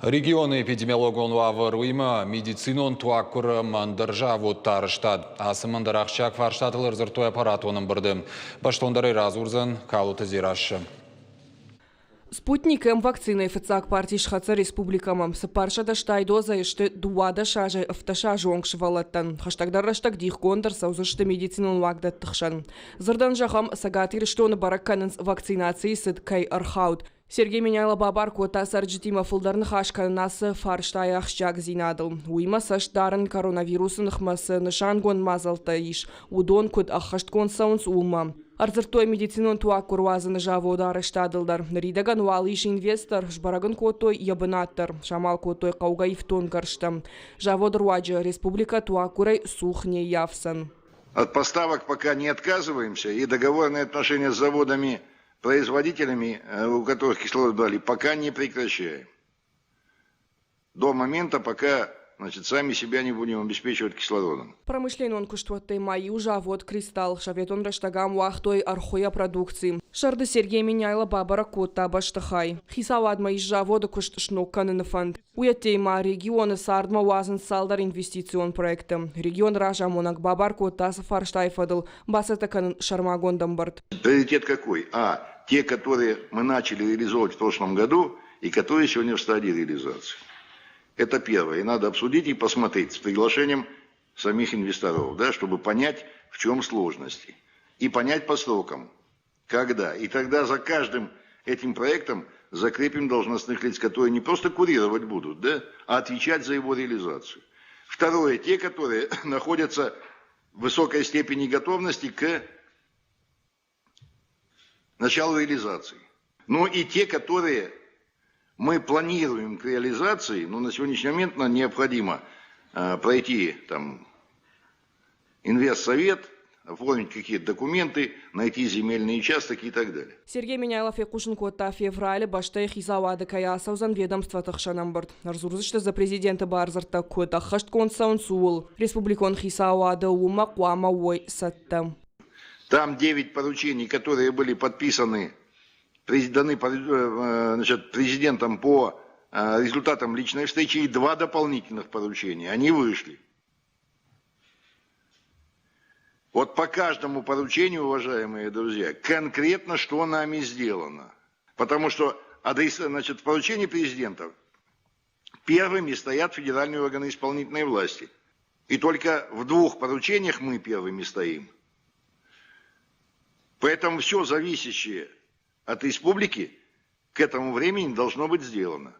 Регионы эпидемиологон уавӕр, уыимӕ медицинон туаггуыр ӕмӕ ӕндӕр заводты арӕзтад. Ацы ӕндӕр ахсджиаг фарстатыл ӕрдзырдтой аппаратон ӕмбырды. Бӕстондӕрӕй радзурдзӕн Калоты Дзерассӕ. Спутник М вакцинӕйы фыццаг парти схӕццӕ республикӕмӕ. 480 дозӕйы сты 12 азӕй 17 азы онг сывӕллӕттӕн. Хӕстӕгдӕр рӕстӕг дихгонд ӕрцӕудзысты медицинон уагдӕтты хсӕн. Дзырдӕн зӕгъӕм, Цӕгат Ирыстоны бӕрӕг кӕнынц вакцинацийы цыд кӕй ӕрхауд. Сергей Меняйло бабар кодта цӕрджытимӕ фылдӕр ныхас кӕнын ацы фарстайы ахсджиагдзинадыл. Уыимӕ цӕст дарын коронавирусы ныхмӕ цы нысангонд мадзӕлттӕ ис, уыдон куыд ӕххӕстгонд цӕуынц, уымӕ. Ӕрдзырдтой медицинон туаггуыр уадзыны заводы арӕзтадыл дӕр. Ныридӕгӕн уал ис инвестор, сбӕрӕг ын кодтой йӕ бынат дӕр, самал кодтой хъӕугӕ ифтонггӕрзтӕ. Заводы руаджы республикӕ туаггуырӕй цух не ййафдзӕн. От поставок пока не отказываемся, и договорные отношения с заводами производителями, у которых кислород брали, пока не прекращаем. До момента, пока значит, сами себя не будем обеспечивать кислородом. Промышленнон куыстуӕттӕй ма иу завод «Кристалл» советон рӕстӕг ам уагътой ӕрхуыйӕ продукци. Сӕрды Сергей Меняйло бабӕрӕг кодта бӕстыхай. Хицауадмӕ ис заводы куыст сног кӕныны фӕнд. Уый ӕддейы ма регионы цардмӕ уадзынц цалдӕр инвестицион проекты. Регионы разамонӕг бабар кодта ацы фарстайы фӕдыл бацӕттӕ кӕнын сӕрмагонд ӕмбырд. Приоритет какой? А. Те, которые мы начали реализовывать в прошлом году и которые сегодня в стадии реализации. Это первое. И надо обсудить и посмотреть с приглашением самих инвесторов, да, чтобы понять, в чем сложности. И понять по срокам, когда. И тогда за каждым этим проектом закрепим должностных лиц, которые не просто курировать будут, да, а отвечать за его реализацию. Второе, те, которые находятся в высокой степени готовности к началу реализации. Но и те, которые мы планируем к реализации, но на сегодняшний момент нам необходимо пройти там инвестсовет, оформить какие-то документы, найти земельные участки и так далее. Сергей Меняйло фехъусын кодта, февралы бӕстӕйы хицауады кӕй ацӕудзӕн ведомствоты хсӕн ӕмбырд. Ӕрдзурдзысты дзы президенты бардзырдтӕ куыд ӕххӕстгонд цӕуынц, ууыл. Республикон хицауады уымӕ хъуамӕ уой цӕттӕ. Там 9 поручений, которые были подписаны даны значит, президентом по результатам личной встречи и два дополнительных поручения. Они вышли. Вот по каждому поручению, уважаемые друзья, конкретно что нами сделано. Потому что адрес, значит, в поручении президента первыми стоят федеральные органы исполнительной власти. И только в двух поручениях мы первыми стоим. Поэтому все зависящее от республики к этому времени должно быть сделано.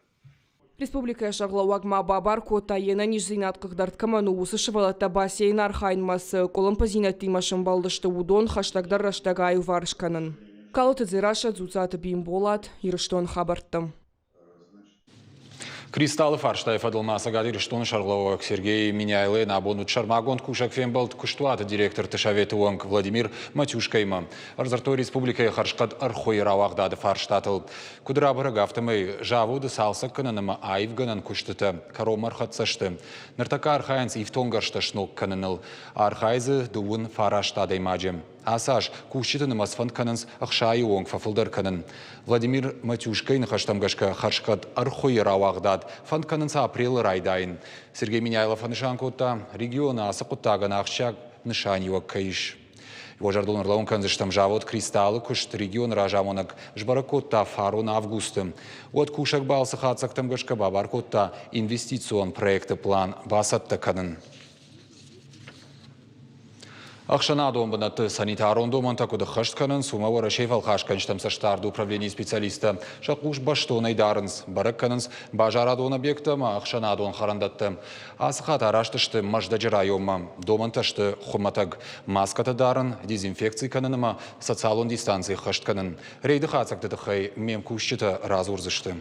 Республикӕйы сӕргълӕууӕг ма бабар кодта, йе нӕниздзинад хъыгдард кӕмӕн у, уыцы сывӕллӕттӕ бассейны архайынмӕ цы къуылымпыдзинӕдтимӕ сӕмбӕлдысты, уыдон хӕстӕгдӕр рӕстӕг аиуварс кӕнын. Калоты Дзерассӕ, Дзуццаты Бимболат, Ирыстон хабӕрттӕ. Кристаллы фарстайы фӕдыл ма Цӕгат Ирыстоны сӕргълӕууӕг Сергей Меняйлойӕн абон уыд сӕрмагонд кусӕг фембӕлд куыстуаты директорты советы уӕнг Владимир Матюшкоимӕ. Ӕрдзырдтой республикӕйы хӕрзхъӕд ӕрхуыйы рауагъдады фарстатыл. Куыд рабӕрӕг, афтӕмӕй заводы цалцӕггӕнӕн ӕмӕ аивгӕнӕн куыстытӕ кӕронмӕ ӕрхӕццӕ сты. Ныртӕккӕ архайынц ифтонггӕрзтӕ сног кӕныныл. Архайы дзы 19 адӕймаджы. Ацы аз кусджыты нымӕц фӕнд кӕнынц 60-ы онг фӕфылдӕр кӕнын. Владимир Матюшкайы ныхӕстӕм гӕсгӕ хӕрзхъӕд ӕрхуыйы рауагъдад фӕнд кӕнынц апрелы райдайын. Сергей Меняйло фӕнысан кодта, регионы ацы хъуыддагӕн ахсджиаг нысаниуӕг кӕй ис. Йӕ зӕрдыл ӕрлӕууын кӕндзыстӕм завод «Кристалл-ы» куыст регионы разамонӕг сбӕрӕг кодта фарон августы. Уӕд кусӕг балцы хатдзӕгтӕм гӕсгӕ бабар кодта инвестицион проекты план бацӕттӕ кӕнын. Ӕхсӕнадон бынӕтты санитарон домӕнтӕ куыд ӕххӕст кӕнынц, уымӕ Уӕрӕсейы фӕлхасгӕнджытӕм цӕстдарды управленийы специалисттӕ сӕ хъус бӕстонӕй дарынц, бӕрӕг кӕнынц базарадон объекттӕ ӕмӕ ӕхсӕнадон хӕрӕндӕттӕ. Ацы хатт араст сты Мӕздӕджы районмӕ. Домӕнтӕ сты хуымӕтӕг. Маскӕтӕ дарын, дезинфекци кӕнын ӕмӕ социалон дистанци ӕххӕст кӕнын. Рейды хатдзӕгты тыххӕй ме мкусджытӕ радзурдзысты.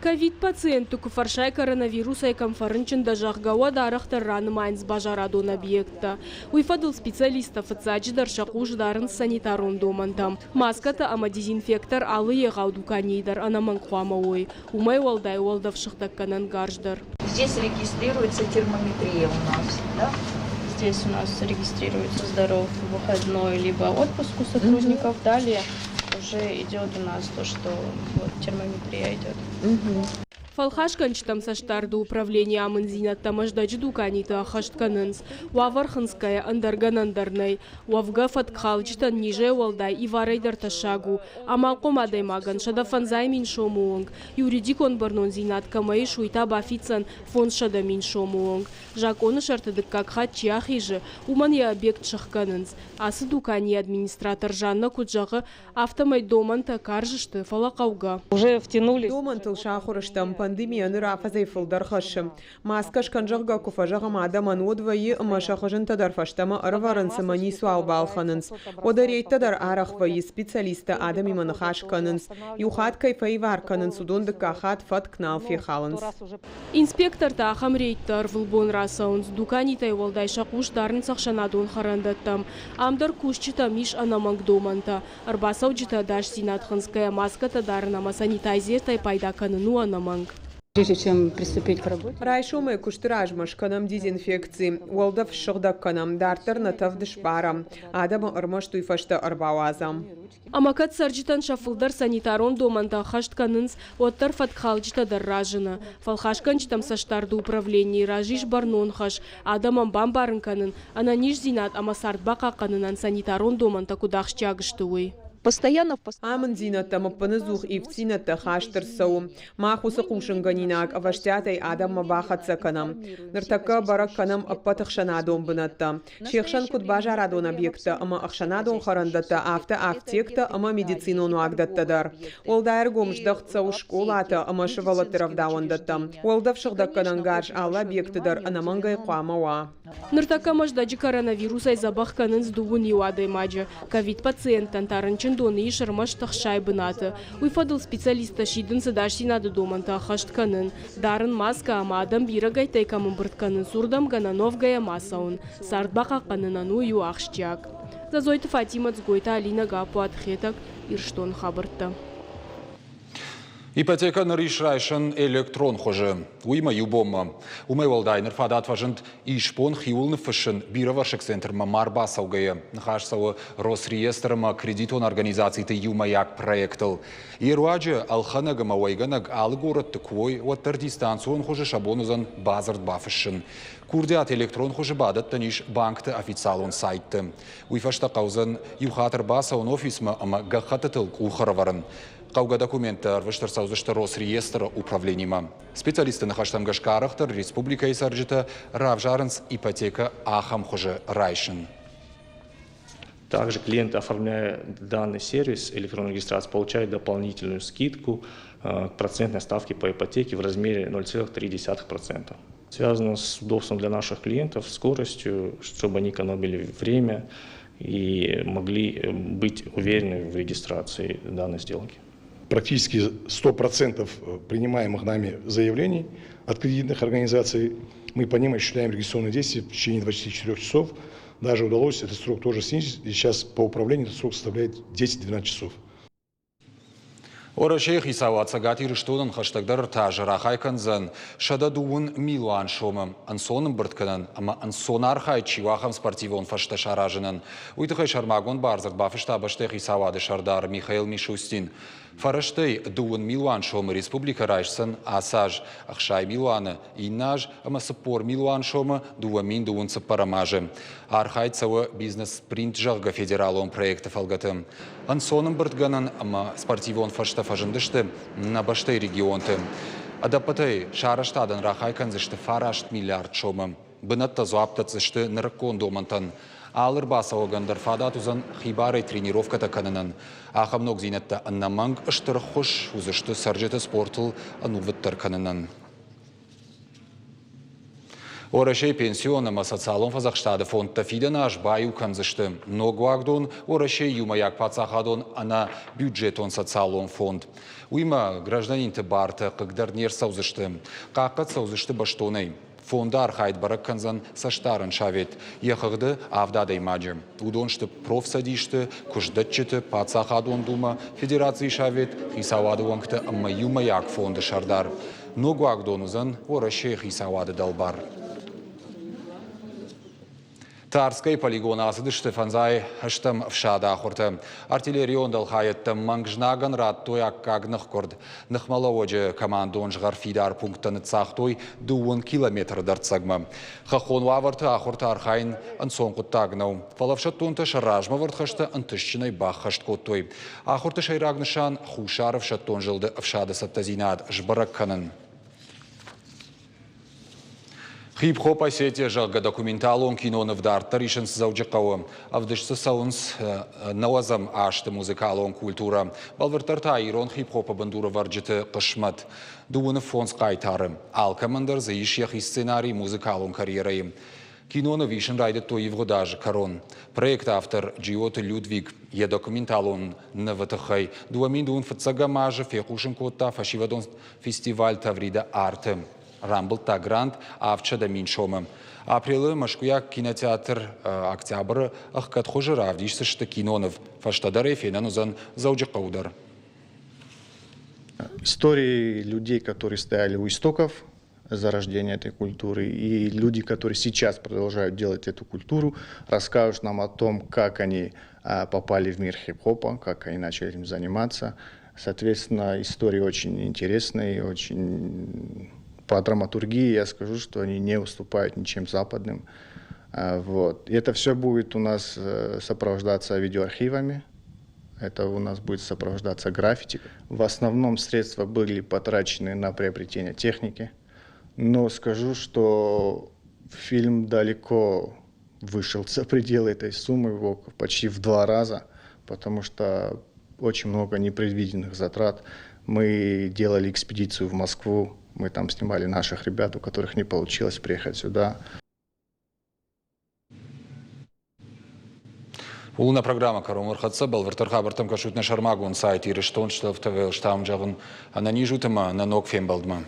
Ковид-пациентты куы фӕрсай коронавирусӕй кӕм фӕрынчын дӕ, зӕгъгӕ, уӕд арӕхдӕр ранымайынц базарадон объекттӕ. Уый фӕдыл специалисттӕ фыццаджыдӕр сӕ хъус дарынц санитарон домӕнтӕм. Маскӕтӕ ӕмӕ дезинфектор алы егъау дуканийы дӕр ӕнӕмӕнг хъуамӕ уой. Уымӕй уӕлдай уӕлдӕфсыгъдӕггӕнӕн гарз дӕр. Здесь регистрируется термометрия у нас, да? Здесь у нас регистрируется здоров выходной либо отпуск у сотрудников. Далее уже идет у нас то, что вот термометрия идет. Фӕлхасгӕнджытӕм цӕстдарды управленийы амынддзинӕдтӕ Мӕздӕджы дуканиты ӕххӕст кӕнынц. Уавӕр хынцгӕйӕ ӕндӕр гӕнӕн дӕр нӕй. Уӕвгӕ, фӕткхалджытӕн низӕй уӕлдай иварӕй дӕр тӕссаг у. Амалхъом адӕймагӕн 150 000 сомы онг, юридикон бӕрнондзинад кӕмӕ ис, уый та бафиддзӕн 500 000 сомы онг. Закъоны сӕрты дыккаг хатт чи ахизы, уымӕн йӕ объект сӕхгӕнынц. Ацы дуканийы администратор Жанна куыд зӕгъы, афтӕмӕй домӕнтӕ карз сты, фӕлӕ хъӕугӕ. Уже втянулись. Домӕнтыл сахуыр стӕм, пандемийӕ ныр афӕдзӕй фылдӕр хӕссы. Маскӕ скӕн, зӕгъгӕ, куы фӕзӕгъӕм адӕмӕн, уӕд вӕййы ӕмӕ сӕ хызынтӕ дӕр фӕстӕмӕ ӕрӕвӕрынц ӕмӕ ницуал балхӕнынц. Уӕдӕ рейдтӕ дӕр арӕх вӕййы, специалисттӕ адӕмимӕ ныхас кӕнынц. Иу хатт кӕй фӕивар кӕнынц, уыдон дыккаг хатт фӕтк нал фехалынц. Инспектортӕ ахӕм рейдтӕ ӕрвылбон рацӕуынц. Дуканитӕй уӕлдай сӕ хъус дарынц ӕхсӕнадон хӕрӕндӕттӕм. Ам дӕр кусджытӕм ис ӕнӕмӕнг домӕнтӕ. Ӕрбацӕуджыты ӕдасдзинад хынцгӕйӕ маскӕтӕ дарын ӕмӕ санитайзертӕй пайда кӕнын у ӕнӕмӕнг. Прежде чем приступить к работе. Райсомӕй куысты размӕ скӕнӕм дезинфекци, уӕлдӕф ссыгъдӕг кӕнӕм, дарддӕр нӕ тӕвд сбарӕм. Адӕмы ӕрмӕст уый фӕстӕ ӕрбауадзӕм. Ӕмӕ кӕд цӕрджытӕн сӕ фылдӕр санитарон домӕнтӕ ӕххӕст кӕнынц, уӕддӕр фӕткхалджытӕ дӕр разыны. Фӕлхасгӕнджытӕм цӕстдарды управленийы раз ис бӕрнон хӕс адӕмӕн бамбарын кӕнын, ӕнӕниздзинад ӕмӕ цард бахъахъхъӕнынӕн санитарон домӕнтӕ куыд ахсджиаг сты, уый. Постоянно Амынддзинӕдтӕм ӕппынӕдзух ивддзинӕдтӕ хаст ӕрцӕуы. Мах уыцы хъусынгӕнинаг ӕвӕстиатӕй адӕммӕ бахӕццӕ кӕнӕм. Ныртӕккӕ бӕрӕг кӕнӕм ӕппӕт ӕхсӕнадон бынӕттӕ. Се хсӕн куыд базарадон объекттӕ ӕмӕ ӕхсӕнадон хӕрӕндӕттӕ, афтӕ афтектӕ ӕмӕ медицинон уагдӕттӕ дӕр. Уӕлдай ӕргом здӕхт цӕуы скъолатӕ ӕмӕ сывӕллӕтты рӕвдауӕндӕттӕм. Уӕлдӕф сыгъдӕггӕнӕн гарз алы объекты дӕр ӕнӕмӕнгӕй хъуамӕ уа. Ныртӕккӕ Мӕздӕджы коронавирусӕй дзӕбӕх кӕнынц дыууын иу адӕймаджы. Ковид-пациенттӕн та рынчындоны ис ӕрмӕст 60 бынаты. Уый фӕдыл специалисттӕ сидынц ӕдасдзинады домӕнтӕ ӕххӕст кӕнын, дарын маскӕ ӕмӕ адӕм бирӕгӕйттӕй кӕм ӕмбырд кӕнынц, уырдӕм гӕнӕн уӕвгӕйӕ ма цӕуын. Цард бахъахъхъӕнынӕн уый у ахсджиаг. Зӕзойты Фатимӕ, Дзгойты Алинӕ, Гаппуаты Хетӕг, Ирыстоны хабӕрттӕ. Ипотекӕ ныр ис райсӕн электрон хуызы, уыимӕ иу бонмӕ. Уымӕй уӕлдай ныр фадат фӕзынд исбон хиуыл ныффыссын бирӕвӕрсыг центрмӕ ма рбацӕугӕйӕ. Ныхас цӕуы Росреестр ӕмӕ кредитон организациты иумӕйаг проектыл. Йе руаджы ӕлхӕнӕг ӕмӕ уӕйгӕнӕг алы горӕтты куы уой, уӕддӕр дистанцион хуызы сӕ бон уыдзӕн бадзырд бафыссын. Курдиат электрон хуызы бадӕттӕн ис банкты официалон сайтты. Уый фӕстӕ хъӕудзӕн иу хатт ӕрбацӕуын офисмӕ ӕмӕ гӕххӕттытыл къух ӕрӕвӕрын. Хъӕугӕ документтӕ ӕрвыст ӕрцӕудзысты Росреестры управленимӕ. Специалистты ныхӕстӕм гӕсгӕ арӕхдӕр республикӕйы цӕрджытӕ равзарынц ипотекӕ ахӕм хуызы райсын. Также клиент, оформляя данный сервис электронной регистрации, получает дополнительную скидку к процентной ставке по ипотеке в размере 0,3%. Связано с удобством для наших клиентов, скоростью, чтобы они экономили время и могли быть уверены в регистрации данной сделки. Практически 100% принимаемых нами заявлений от кредитных организаций мы по ним осуществляем регистрационные действия в течение 24 часов. Даже удалось этот срок тоже снизить. И сейчас по управлению этот срок составляет 10-12 часов. Уӕрӕсейы хицауад Цӕгат Ирыстонӕн хӕстӕгдӕр ӕртӕ азы рахай кӕндзӕн 120 милуан сомы ӕнцон ӕмбырд кӕнӕн ӕмӕ ӕнцон архайд чи у, ахӕм спортивон фӕзтӕ саразынӕн. Уый тыххӕй сӕрмагонд бардзырд бафыста бӕстӕйы хицауады сӕрдар Михаил Мишустин. Фӕрӕзтӕй 20 милуан сомы республикӕ райсдзӕн ацы аз, 60 милуаны иннӕ аз ӕмӕ 40 милуан сомы 2024 азы. Архайд цӕуы «Бизнес-спринт», зӕгъгӕ, федералон проекты фӕлгӕты. Ӕнцон ӕмбырдгӕнӕн ӕмӕ спортивон фӕзтӕ фӕзындысты нӕ бӕстӕйы регионты. Ӕдӕппӕтӕй сӕ арӕзтадӕн рахай кӕндзысты 9 миллиард сомы. Бынӕттӕ дзуапп дӕтдзысты нырыккон домӕнтӕн. Алы ӕрбацӕуӕгӕн дӕр фадат уыдзӕн хибарӕй тренировкӕтӕ кӕнынӕн. Ахӕм ногдзинӕдтӕ ӕнӕмӕнг стыр ӕххуыс уыдзысты цӕрджыты спортыл ӕнувыддӕр кӕнынӕн. Уӕрӕсейы пенсион ӕмӕ социалон фӕдзӕхстады фондтӕ фидӕн аз баиу кӕндзысты ног уагдон Уӕрӕсейы иумӕйаг паддзахадон ӕнӕбюджетон социалон фонд. Уыимӕ гражданинты бартӕ хъыгдӕр не рцӕудзысты, хъахъхъӕд цӕудзысты бӕстонӕй. Фонды архайд бӕрӕг кӕндзӕн цӕстдарӕн совет. Йӕ хыгъды авд адӕймаджы. Уыдон сты профцӕдисты, куыстдӕтджыты, паддзахадон думӕ, Федерацийы совет, хицауады уӕнгтӕ ӕмӕ иумӕйаг фонды сӕрдар. Ног уагдон уыдзӕн Уӕрӕсейы хицауады дӕлбар. Тарскӕйы полигоны ацыдысты фӕндзай ӕстӕм ӕфсады ахуыртӕ. Артиллерион дӕлхайӕдтӕ мӕнг знагӕн радтой аккаг ныхкъуырд. Ныхмӕлӕууӕджы командон згъӕрфидар пункттӕ ныццагътой дыууын километры дӕрддзӕгмӕ. Хӕххон уавӕрты ахуырты архайын ӕнцон хъуыддаг нӕу, фӕлӕ ӕфсӕддонтӕ сӕ размӕвӕрд хӕстӕ ӕнтыстджынӕй баххӕст кодтой. Ахуырты сӕйраг нысан – Хуссар ӕфсӕддон зылды ӕфсады цӕттӕдзинад сбӕрӕг кӕнын. Хип-хоп Осетия, зӕгъгӕ, документалон киноныв дарддӕр исынц Дзӕуджыхъӕуы. Ӕвдыст дзы цӕуынц нӕуӕдзӕм азты музыкалон культурӕ. Бӕлвырддӕр та ирон хип-хопы бындурӕвӕрджыты хъысмӕт. Дыууыны фондз хъайтары. Алкӕмӕн дӕр дзы ис йӕхи сценарий музыкалон карьерӕйы. Киноныв исын райдыдтой ивгъуыд азы кӕрон. Проекты автор Джиоты Людвиг йӕ документалон нывы тыххӕй 2000 фыццӕгӕм азы фехъусын кодта фӕсивӕдон фестиваль Таврида арты. Рамбылдта грант 700 000 сомы. Апрелы Мӕскуыйаг кинотеатр октябры ӕхгӕд хуызы равдисдзысты киноныв. Фӕстӕдӕр ӕй фенӕн уыдзӕн Дзӕуджыхъӕуы дӕр. Истории людей, которые стояли у истоков зарождения этой культуры, и люди, которые сейчас продолжают делать эту культуру, расскажут нам о том, как они попали в мир хип-хопа, как они начали этим заниматься. Соответственно, истории очень интересные, очень по драматургии я скажу, что они не уступают ничем западным. Вот. И это все будет у нас сопровождаться видеоархивами, это у нас будет сопровождаться граффити. В основном средства были потрачены на приобретение техники. Но скажу, что фильм далеко вышел за пределы этой суммы, почти в два раза, потому что очень много непредвиденных затрат. Мы делали экспедицию в Москву, мы там снимали наших ребят, у которых не получилось приехать сюда. Ууыл нӕ программӕ кӕронмӕ ӕрхӕццӕ. Бӕлвырддӕр хабӕрттӕм кӕсут нӕ сӕрмагонд сайт Ирыстон ТВ-ы зӕгъын ӕнӕниз ут ӕмӕ нӕ ног фембӕлдмӕ.